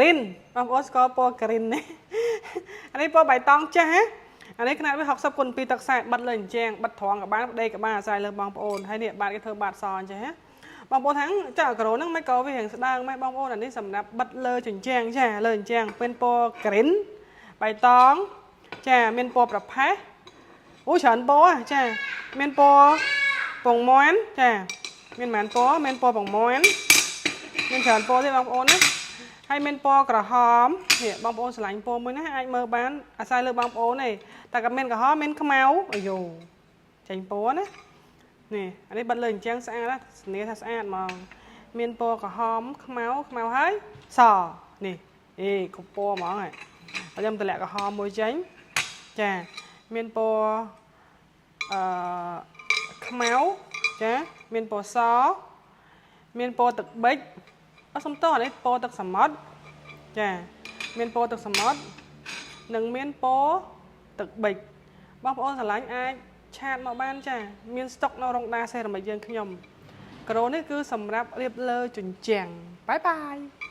green បងប្អូនស្គាល់ពណ៌ green នេះអានេះពណ៌បៃតងចាស់ណាអានេះខ្នាតវា60គុណ2ទឹកខ្សែបិទលើអញ្ចឹងបិទត្រង់ក៏បានដេកក៏បានអាស្រ័យលើបងប្អូនហើយនេះបាតគេធ្វើបាតសអញ្ចឹងណាបងប្អូនថាចាការ៉ូហ្នឹងមិនក៏វារៀងស្ដើងម៉េះបងប្អូនអានេះសម្រាប់បិទលើជញ្ជាំងចាលើជញ្ជាំងពេលពណ៌ green បៃតងចាមានពណ៌ប្រផេះអូច្រើនពណ៌ចាមានពណ៌ពងមាន់ចាមានប៉ុន្មានពណ៌មានពណ៌ពងមាន់មានច្រើនពណ៌ទេបងប្អូនណាហើយមានពណ៌ក្រហមនេះបងប្អូនស្រឡាញ់ពណ៌មួយណាអាចមើលបានអាស្រ័យលើបងប្អូនទេតែក៏មានក្រហមមានខ្មៅអាយ៉ូចេញពណ៌ណានេះអានេះបិទលើអញ្ចឹងស្អាតណាសនីថាស្អាតហ្មងមានពណ៌ក្រហមខ្មៅខ្មៅហើយសនេះអេគ្រប់ពណ៌ហ្មងហើយខ្ញុំតម្លាក់ក្រហមមួយចេញចាមានពណ៌អឺខ្មៅចាមានពណ៌សមានពណ៌ទឹកប៊ិចអត់សុំតោះអានេះពណ៌ទឹកសមុទ្រចាមានពណ៌ទឹកសមុទ្រនិងមានពណ៌ទឹកប៊ិចបងប្អូនស្រឡាញ់អាច chat មកបានចាមានស្តុកនៅរោងដាសេរ៉ាមិចយើងខ្ញុំការ៉ូនេះគឺសម្រាប់រៀបលើជញ្ជាំង bye bye.